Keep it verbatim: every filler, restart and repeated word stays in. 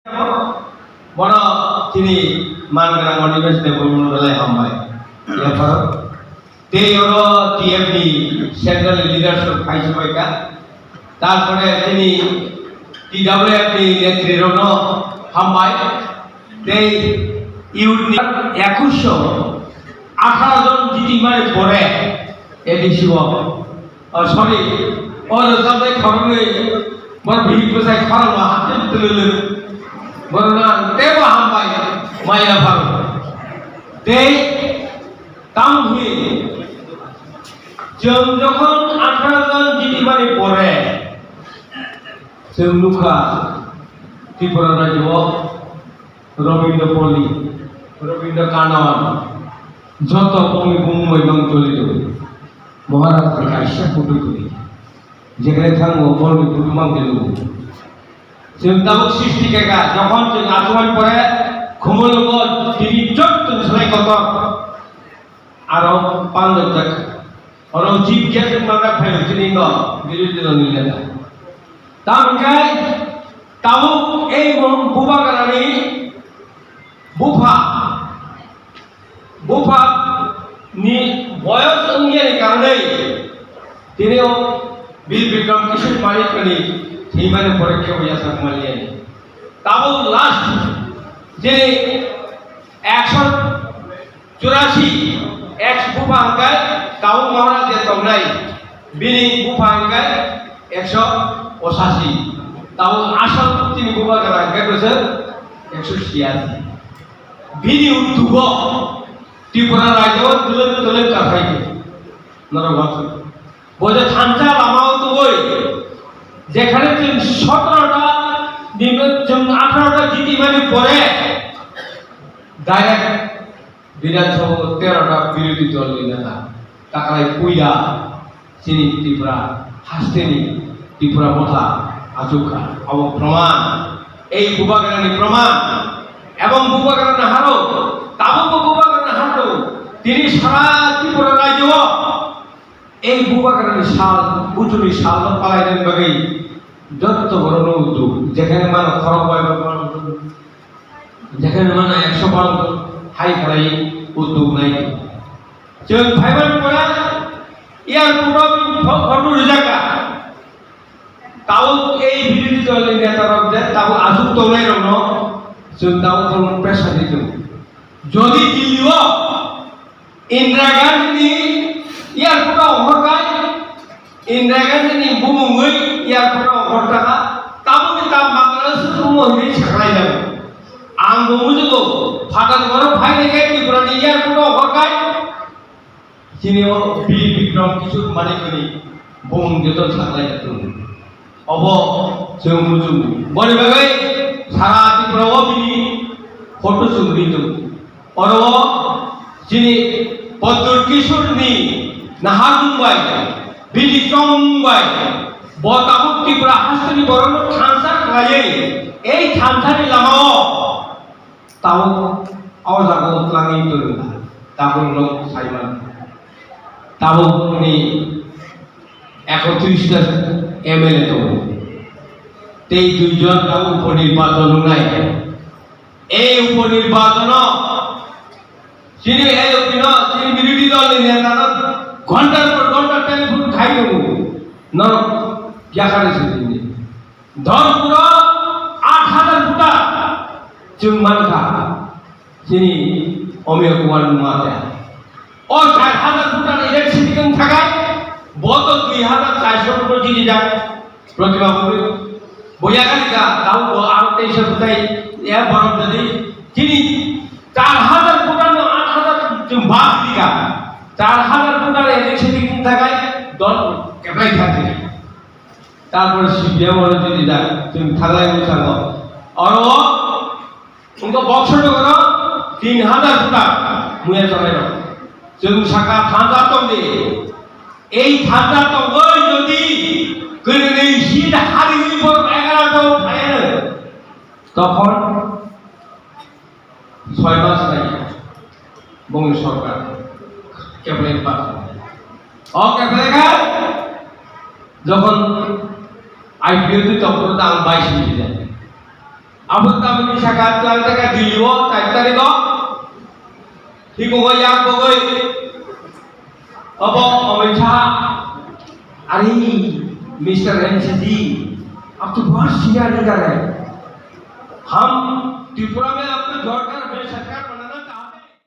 Bono chini man gwnang Onimesh Debbarma no belai hambai. Yapharo tei oro T F ni central leadership phai subaikha. Tarpore chini T W F ni netri rokno hambai. Tei youth ni ekush atharo jon jiti mani pore A D C o. Oh, sorry. O rwchapnai khoroknwi, bor bihik bwsai khorokno hapjak twlwlwk. Borokno ang teibo hambai maya pharo. Tei tamo hwnwi, chwng jokhon atharo jon jiti mani pore, chwng nukha Tripura rajyo o Rabindra Pally, Rabindra Kandan, joto bongni bumung bai mang joli do. Maharaj ni kaisa photo tuli. Jekhane thango bongni photo mang de lugo. Chwng tabuk sixty kaka, jokhon chwng achukmani pore, khumulwngo tini jotto swlai kotor. Aro pangjak jak. Oro chief guest wngma kha phaio chini no, birodhi dol ni neta. Tamo khe tabuk ei mohon bubagrani bupha, bupha ni boyos wngyani karnwi tini o Bir Bikram Kishore Manik ni thwimani pore khe bo yachak manliyani. Tabuk last je ekso churasi ex bupha hwnkhe Tabuk Maharaj je tongnai, bini bupha hwnkhe ekso osasi. Tabuk asol chini bupha gana hwnkhe bwswk ekso siyasi. Bini utugo Tripura rajyo twlwng twlwng kathai norok wansuk. Bo je thansa lama o tubui, jekhane chwng sotoro ta, nini chwng atharo ta jiti mani pore, direct Bidhan Sabha o tero ta birodhi dol ni neta, taklai puila chini Tripura haste ni Tripura motha achukha. Abo proman, ei bubagra ni proman, ebong bubagra ni haro, tabuk bo bubagra ni haro, tini sara Tripura rajyo o Ei bubagrani sal, buchuni salno palainani bagwi jotto borokno udu, jekhane mano khorok bai bai, jekhane mano ekso bar hai khlai udu nai. Chwng phaimani pore airport o pho-, photo rijak kha. Tabuk ei birodhi dol ni neta rok je tabuk achuk tongnai rokno chwng tabuk bono pressure di tongo. Jodi Delhi o Indira Gandhi ni airport o ongkhorkha, Indira Gandhi ni bumungwi airport o ongkhorkha, tabukni tam Bangladesh o tongo hinwi saklai jago. Ang bo mujugo, phatar borok phainai khe Tripura ni airport o ongkhorkha, chini o Bir Bikram Kishore Manik ni bumung joto saklai jago. Obo chwng muchungo. Boni bagwi sara Tripura o bini photo chwng ri tongo. Oro o chini Pradyut Kishore ni naharmung bai, bini chongmung bai, bo tabuk Tripura hasteni borokno thansa khlaiwi, ei thansani lama o Tabuk o jaga o twlangwi tongwkha, tabuk nok saiman. Tabuk ni ekotris ta M L A tongo. Tei duijon tabuk uponirbachan wngnai. Ei uponirbachono chini L O P no, chini birodhi dol ni neta no ghontar por ghonta telephone khai tongo. Norok yakhare se tini. Dhanpuro aat hazar voter chwng mankha chini Amiya Kumar ni mate. O char hazar voter election wng thakai, bo to dui hazar charso voter jini jak Pratima Bhowmik. Bo yakarika, tabo bo aro teisa bwtai, ya borok jadi chini char hazar voter no aat hazar chwng bad dika. Char hazar voter election wng thakai, dol keplai thangkha. Tarpor C P M oro jodi jak, chwng thanglai bwskango. Oro o wngkha boxo dogoro tin hazar voter muya chonai rok. Chwng saka thansa tongdi. Ei thansa tongoi jodi kwrwini seat hariwi borok egaroh ta phaiya. Tokhon Soi mas lai bongni sorkar kepleng pas. O kepleng kha jokhon I P F T tongphuru ta ang bai sini de. Abo tamni saka twlang taka Delhi o char tarikh o. Hikungo yak bogoi. Obo Amit Shah. Are, Mister M C G, आप तो बहुत सीधा लीडर है। हम त्रिपुरा में आपको जोड़कर अपने सरकार